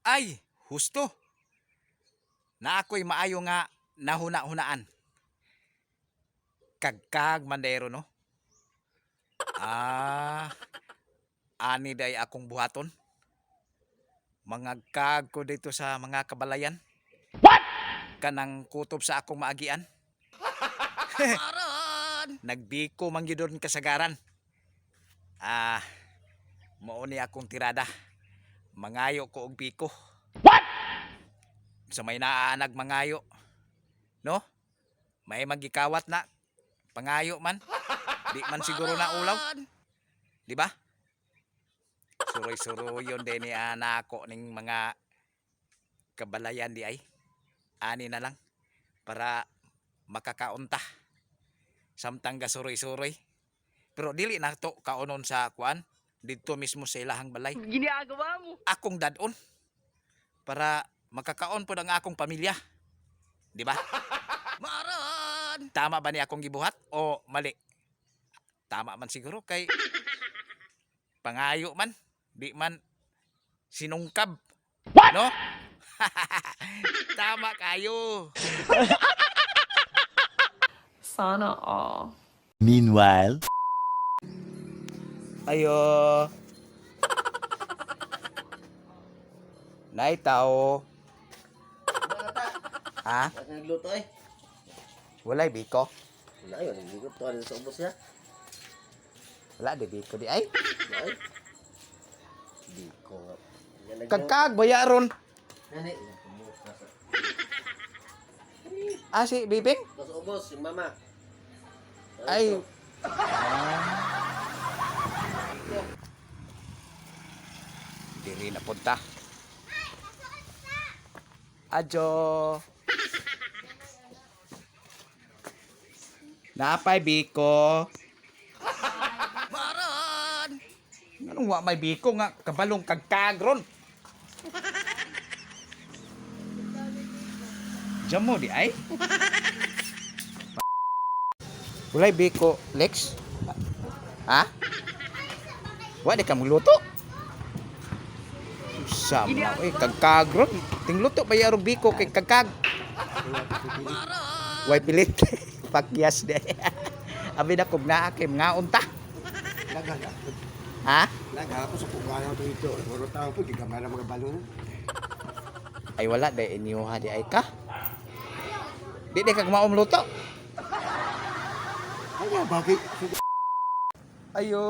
Ay, husto. Na ako'y maayo nga nahuna-hunaan. Kagkag mandero, no? Ah, ani day akong buhaton. Mangagkag ko dito sa mga kabalayan. What? Kanang kutob sa akong maagian. Nagbiko man gyud doon kasagaran. Ah, mao ni akong tirada. Mangayo ko og biko. What? Sa may naanag mangayo. No? May magikawat na. Pangayo man. Di man siguro na ulaw. Di ba? Suroy-suroyon din ni anak ko ning mga kabalayan di ay. Ani na lang para makakaunta. Samtang gasuroy-suroy. Pero dili na to kaunon sa kuan didto mismo sa ilahang balay. Ginagawa mo. Akong dadon para makakaon pod ang akong pamilya. Di ba? Maran! Tama ba ni akong gibuhat o mali? Tama man siguro kay pangayo man, di man sinungkab. What? No? Tama kayo. Sana all. Meanwhile, Ayo. Nay tao. Ha? Wala nagluto eh. Walay biko. Wala yun, nagluto ka sa ubos niya. Wala di biko di ay. Wala eh. Di ko nga. Yan nagluto. Kagkag bayaron. Nani, yan, kumuha sa Ah, si Bibing? Sa ubos, yung mama. Ay. Ah. Diri na punta. Adyo. Napay biko. Maran! Anong wa may biko nga kabalong kagkagron? Diyan mo di ay? Walay biko, Lex? Ha? Wa di ka magluto? Sama, eh, kagkagron. Tingluto pa yaro biko kay kagkag. Way pilit. Pakyas di. Abi na kog naa kay mga unta. Ha? Lagha ako sa puganaw to ito. Puro tao po, di ka mga balon. Ay wala dai inyuha di ay ka. Di di ka maumluto. Ay, bakit? Ayo.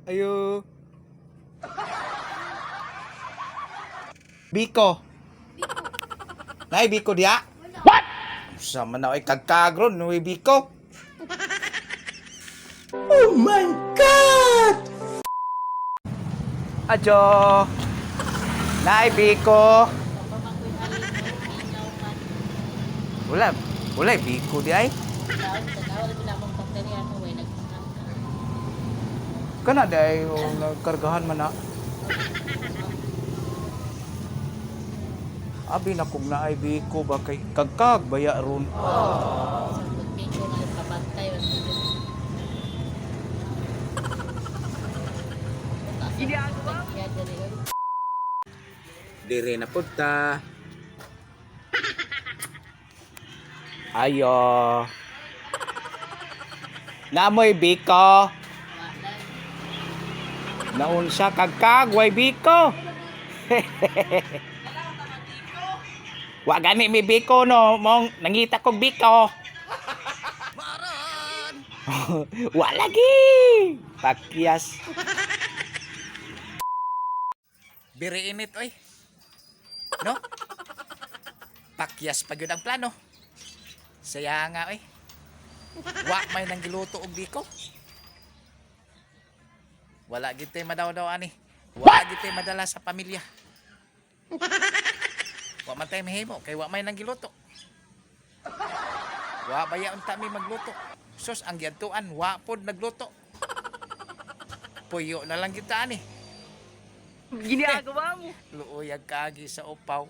Ayo. Biko. Nay biko diya. What? Sama na ay kagkagron nuy biko. Oh my God! Adyo. Nay biko. Wala, wala biko di ay. Kana day o nagkargahan man na. Abi na kung naay biko ba kay kagkag baya ron. Ginagawa mo. Dire na punta. Ayo. Namoy biko. Naunsa kagkag way biko. Wa gani mi biko no, mong nangita kog biko. Maran! Wa lagi. Pakyas. Biri init oy. No? Pakyas pa gyud ang plano. Saya nga oy. Wa may nang giluto og biko. Wala gid tay madaw-daw ani. Wa gid tay madala sa pamilya. Wa man tay mahimo kay wa may nang giluto. Wa baya unta mi magluto. Sus ang giadtuan wa pod nagluto. Puyo na lang kita ani. Ginagawa mo. Luoy ang kaagi sa upaw.